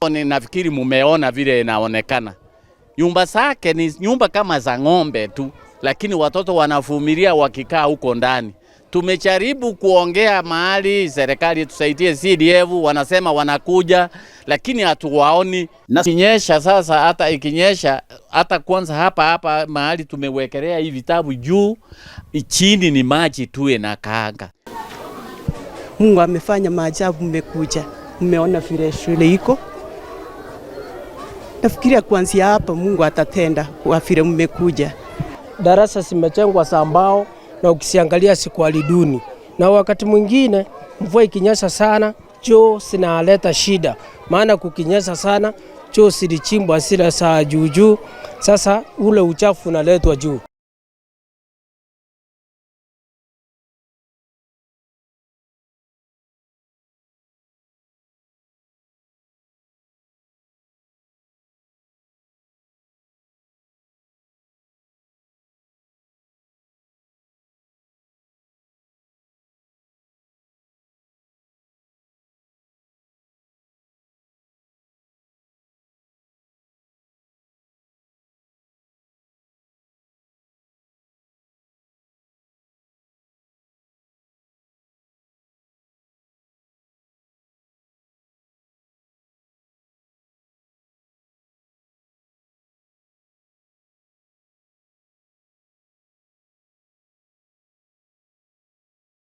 Nafikiri mumeona vile inaonekana. Nyumba zake ni nyumba kama za ng'ombe tu, lakini watoto wanavumilia wakikaa huko ndani. Tumejaribu kuongea mahali serikali tusaidie, CDF wanasema wanakuja, lakini hatuwaoni. Na ikinyesha sasa, hata ikinyesha, hata kwanza hapa hapa mahali tumewekelea hii vitabu juu, chini ni maji tu inakaanga. Mungu amefanya maajabu, mmekuja, mmeona vile shule iko. Nafikiria kuanzia hapa Mungu atatenda kwa vile mmekuja. Darasa zimejengwa za mbao na ukisiangalia si kwa duni, na wakati mwingine mvua ikinyesha sana choo zinaleta shida, maana kukinyesha sana choo zilichimbwa zile saa juu juu, sasa ule uchafu unaletwa juu.